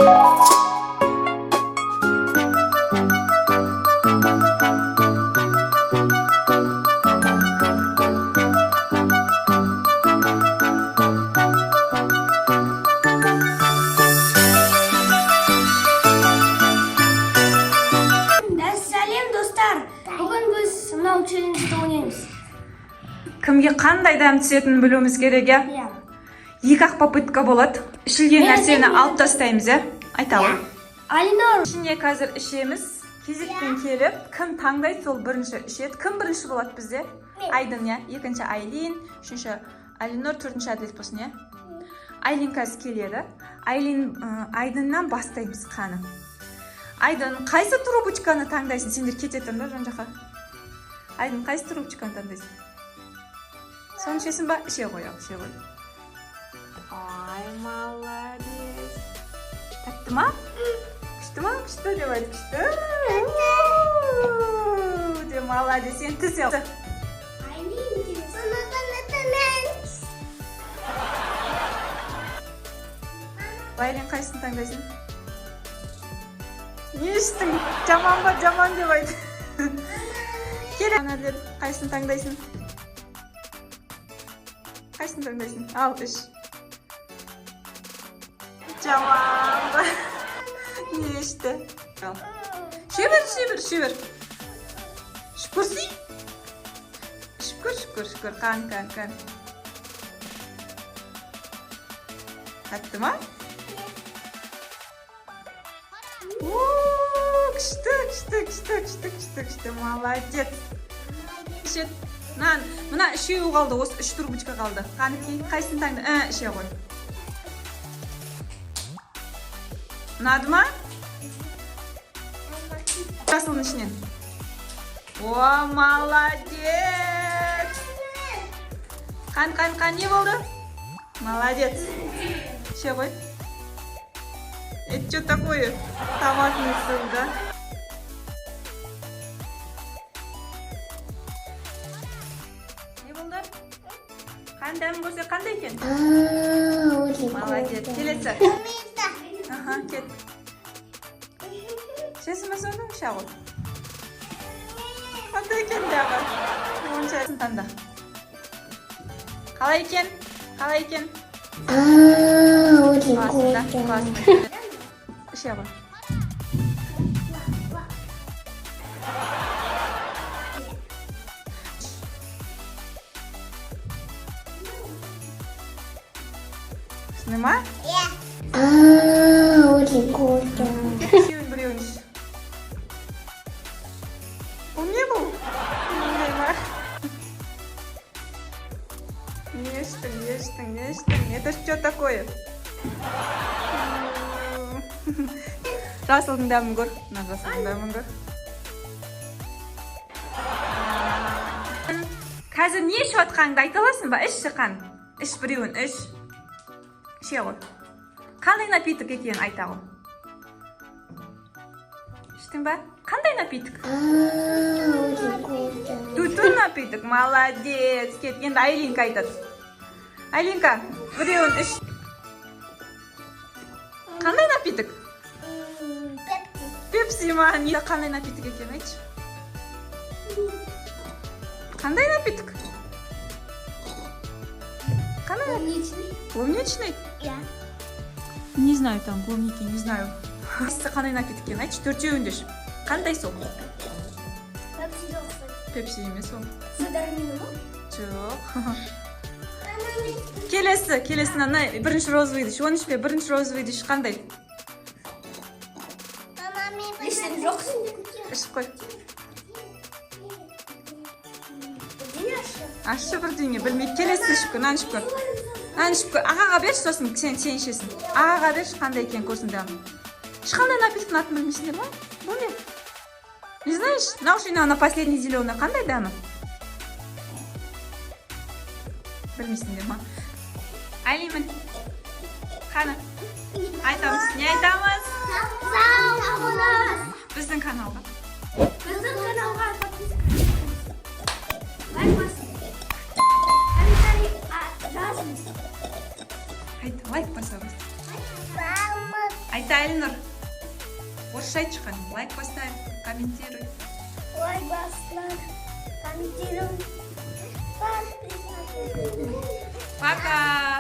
Сәлем, достар! Бүгін біз мынау челленджді ойнаймыз. Кімге қандай дәм түсетінін білуіміз керек, иә? Иә. Екі ақ попытка болады. Ішілген Мен нәрсені айтайын. Алып тастаймыз, иә? Айта ғой. Алинор. Ішіне қазір ішеміз. Кезекпен келіп, кім таңдайды, сол бірінші ішеді. Кім бірінші болады бізде? Айдын, иә? Екінші Айлин, үшінші Алинор, төртінші Әділет болсын, иә? Айлин қазір келеді. Айлин, Айдыннан бастаймыз, қаны. Айдын, қайсы трубочканы таңдайсың? Сендер кете тұрыңдар жан жаққа. Айдын, қайсы трубочканы таңдайсың? Соны ішесің ба? Іше ғой, ал, іше ғой. Ай, молодец. Тәтті ма? Күшті ма? Күшті деп айт, күшті. Де, молодец. Енді түсе. Айлин келесі. Айлин, қайсысын таңдайсың? Не іштің? Жаман ба? Жаман деп айт. Кел, Әділет, қайсысын таңдайсың? Қайсысын таңдайсың? Ал, іш. Жаман ба? Не ішті? Ал. Іше бер, іше бер, іше бер. Ішіп көрсей. Ішіп көр, ішіп көр, ішіп көр. Қан, қан, қан. Тәтті ма? О, күшті, күшті, күшті, күшті, күшті, күшті, молодец. Ішет. Мына, мына үшеуі қалды, осы үш трубочка қалды. Қанекей, қайсысын таңда? Іше ғой. Ұнады ма? Жасылдың ішінен. О, молодец. Қан, қан, қан, не болды? Молодец. Іше ғой. Это что такое? Томатный сок, да? Не болды? Қан, дәмін көрсе, қандай екен? Молодец. Келесі. Аха, кет. Ішесің бе соны? Іше ғой. Қандай екен дәмі? Онша таңда. Қалай екен? Қалай екен? Классно, да? Классно. Іше ғой. Вкусный ма? Үшеуін, біреуін іш. Бұл не, бұл? Мындай ма? Не іштің, не іштің, не іштің? Это что такое? Жасылдың дәмін көр. Мына жасылдың дәмін көр. Қазір не ішіп жатқаныңды айта аласың ба? Ішші, қан. Іш біреуін, іш. Іше ғой. Қандай напиток екенін айта ғой. Іштің ба? Қандай напиток? Тутун напиток. Молодец. Кет, енді Айлинка айтады. Айлинка, біреуін іш. Қандай напиток? Пепси ма? Не, қандай напиток екенін айтшы. Қандай напиток? Қандай? Клубничный. Клубничный? Иә. Не знаю там клубники, не знаю. Қайсысы, қандай напиток екенін айтшы, төртеуін де іш. Қандай сол? Пепсиге ұқсайды. Пепси емес ол. Сыдармин ма? Жоқ. Келесі, келесі, ана бірінші розовыйды іш. Оны ішпе, бірінші розовыйды іш, қандай? Ештеңе жоқ. Ішіп қой. Бірдеңе ащы. Ащы бірдеңе, білмейді. Келесі ішіп көр, мынаны ішіп көр. Мынаны ішіп көр. Ағаға берші, сосын сен ішесің. Ағаға берші, қандай екенін көрсін дәмін. Ешқандай напитоктың атын білмейсіңдер ма? Бұл не? Не знаешь? Мынау ше, ана последний зеленый қандай дәмі? Білмейсіңдер ма? Айлин, қаны. Айтамыз. Не айтамыз? Сау болыңыз. Біздің каналға. Біздің каналға подписка жасаңыз. Лайк басыңыз. Комментарий жазыңыз. Айт, лайк басамыз. Айта, Әлинұр, орысша айтшы, қане. Лайк поставь, комментируй. Лайк басыңдар, комментируй, подписывайтесь. Пока.